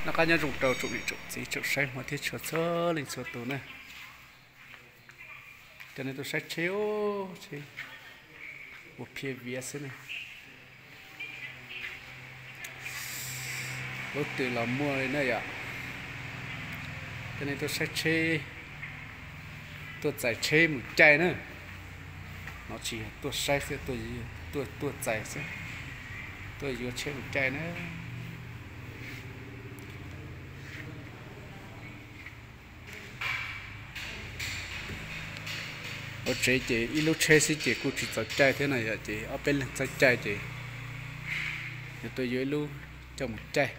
Noj qab nyob zoo rau tsoom niam tsoom txiv tsoom saib hmov thiab tshua txhua leej txhua tus na. Coj nej tuaj saib tsheb, tsheb ua phiaj viav xwb na. Lub twg los muaj li na yom. Coj nej tuaj saib tsheb, tuaj txais tsheb mus caij na. No tsis yog tuaj saib xwb, tuaj, tuaj txais xwb, tuaj yuav tsheb mus caij na. Ua tsev ces ib lub tsheb xwb ces kuj tsis txaus caij thiab no yom, ces ob peb leeg txawj caij ces yuav tuaj yuav ib lub coj mus caij.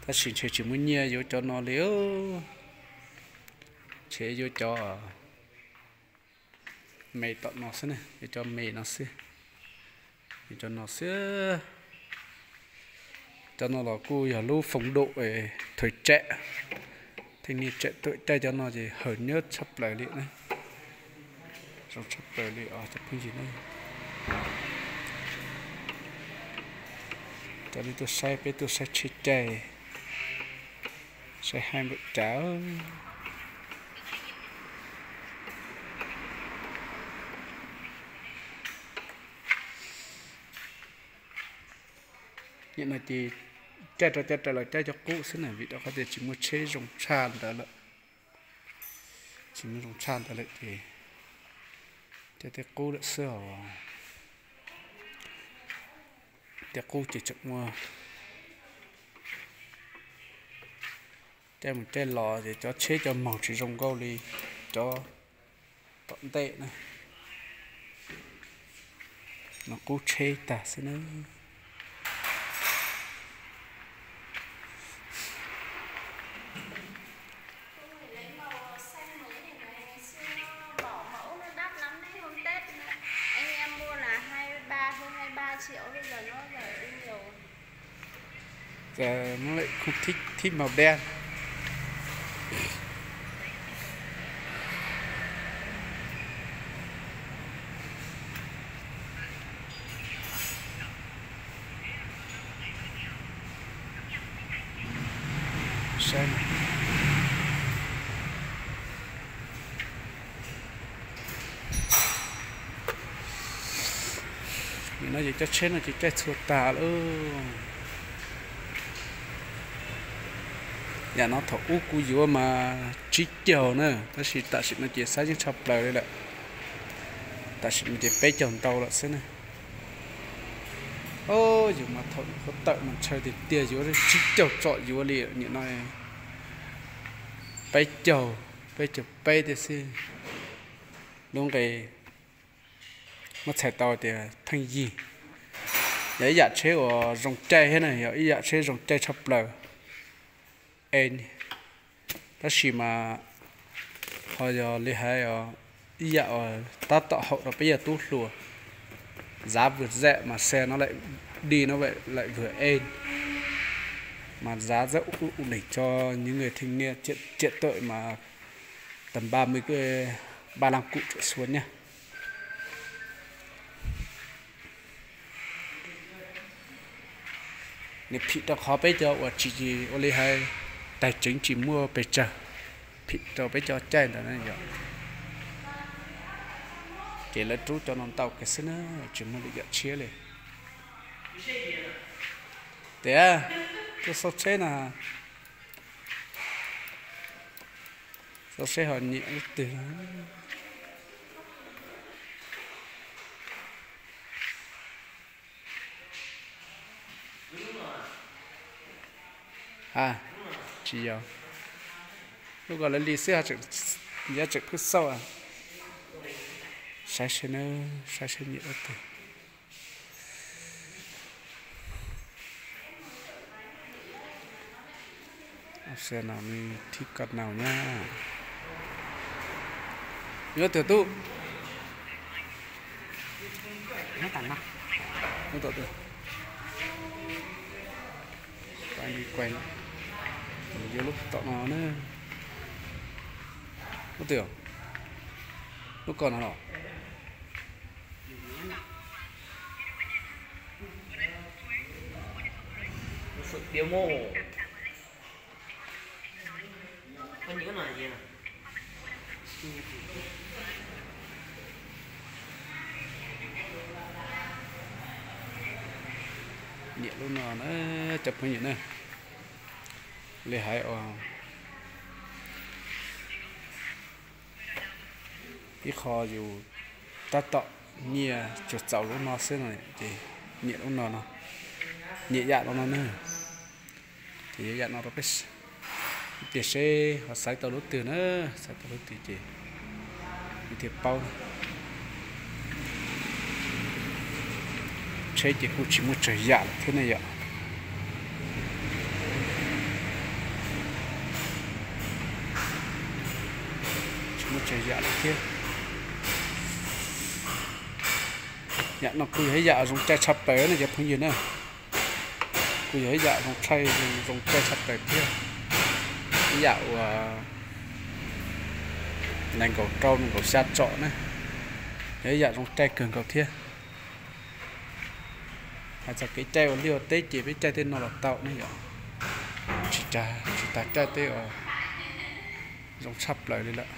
Tab sis ntshe tsis muaj nyiaj yuav cov no li, ntshe yuav cov me tom no xwb na, yuav cov me no xwb, yuav cov no xwb. Cov no los kuj yog lub phong độ thời trang, thanh niên trẻ tuổi caij cov no ces hawm nyob tshaj plaws li na. Zoo tshaj plaws li os cov phooj ywg na. Coj nej tuaj saib, peb tuaj saib tsheb caij, saib hais npaum cas. Nim no ces caij rau caij raws los caij cov qub xwb na, vim rau qhov tias tsis muaj tsheb zoo tshaj ntawd lawm. Tsis muaj zoo tshaj ntawd lawm ces caij tej qub lawm xwb os. Tej qub ces tseem muaj, caij mus caij los ces cov tsheb cov moog tsis zoo nkauj li cov tom ntej na. No qub tsheb tag xwb na. Giờ nó lại không thích, thích màu đen. Saib no. Nim no ces cov tsheb no ces caij txhua tag lawm. Yam no thaum ub kuv yuav mas tsib caug na, tab sis tam sim no ces xab yeej tshaj plaws li lawm. Tam sim no ces peb caug ntau lawm xwb na. Yus mas thaum nyuam qhuav tawm mas ntshaw tiag tiag, yuav tsib caug tsom yuav li. Nim no peb caug, peb caug peb tiag xwb. Lub nqe muab txhais tau tias theej yig, yog ib yam tsheb uas zoo caij thiab na, yog ib yam tsheb zoo caij tshaj plaws. E, tab sis mas ho yog li hais os, ib yam uas tab tom haum rau peb yog tub hluas, giá vừa rẻ mà xe nó lại đi nó lại, lại vừa êm, mà giá rất ổn định cho những người thanh niên trẻ, trẻ tuổi mà tầm ba mươi, ba lăm cụm trở xuống nha. Nws phim rau qhov peb cov uas tsis ua li hais, tais tseev tsis muaj pes tsawg, phim rau peb cov caij ntawd na yom. Ces lawv rub cov no ntau kiag xwb na, tsis muaj lwm yam tshiab li. Tias tuaj xauj tsheb na, xauj seb ho nyiam leej twg. A, tsis yog, lub ko lawv li xwb, tseem pheej xauj. Saib seb na, saib seb nyiam leej twg. Xe no nws thib ko naus na. Yuav twg tub? Yuav tom twg? Yuav lub tom no na. Lub twg? Lub ko no los? Phượng Điêu Mô. Nyiam lub no na, cov phooj ywg na. Li hais ua ib qho yus tab tom nyiaj tsuas txaus lub no xwb no ces nyiam lub no no, nyiam yam no no na. Ces yuav yam no rau peb tiag seb ho xaiv tau lub twg na, xaiv tau lub twg ces thiaj paub. Tsheb ces kuj tsis muaj tsawg yam lawm thiab ne yom. Tsis muaj tsawg yam lawm thiab. Yam no kuj yog ib yam zoo caij tshaj plaws ne cov phooj ywg na. Kuj yog ib yam zoo caij, zoo caij tshaj plaws thiab. Ib yam uas nees nkaum rau nees nkaum xya tsom na, yog ib yam zoo caij kawg nkaus thiab. Hais txog kev caij ua liaj ua teb ces peb caij tej no los tau ne yom. Tsis tas, tsis tas caij tej uas zoo tshaj plaws li lawm.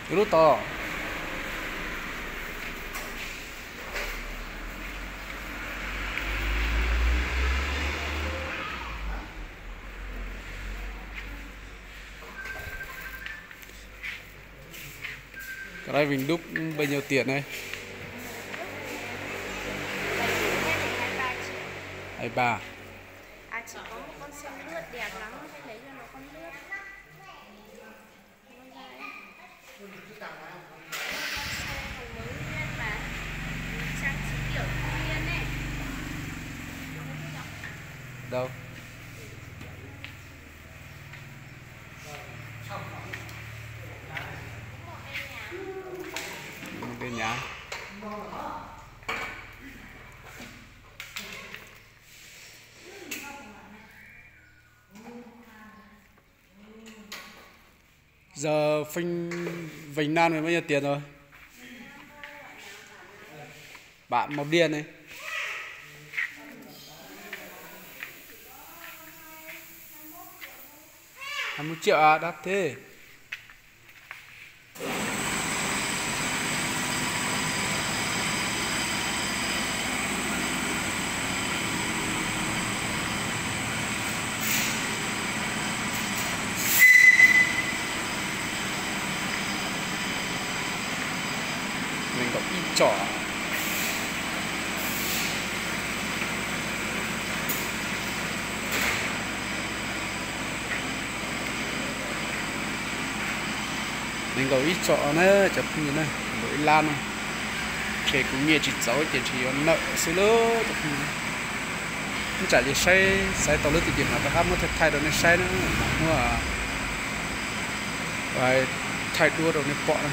Ib lub tod. Cái đấy Vinh Đúc bao nhiêu tiền đấy? Hai ba. À, chỉ có một con sông nước đẹp lắm, hay lấy cho nó con nước. Con sông Hồng mới nguyên mà, trang trí kiểu thiên nhiên ấy. Đâu? Một cái nhà. Giờ phanh Vành Nam này bao nhiêu tiền rồi? Bạn một điện này. Hai mươi triệu à, đắt thế. Nees nkaum ib tsom. Nees nkaum ib tsom na cov phooj ywg na, nees nkaum ib lab no. Ces kuv nyiaj tsis txaus ces ntshe yuav nawm xwb lauj cov phooj ywg. Ib tsam ces saib xaiv tau lub twg ces mam rov qab muab thaij thaij rau nej saib na, mam muab thaij duab rau nej pom na.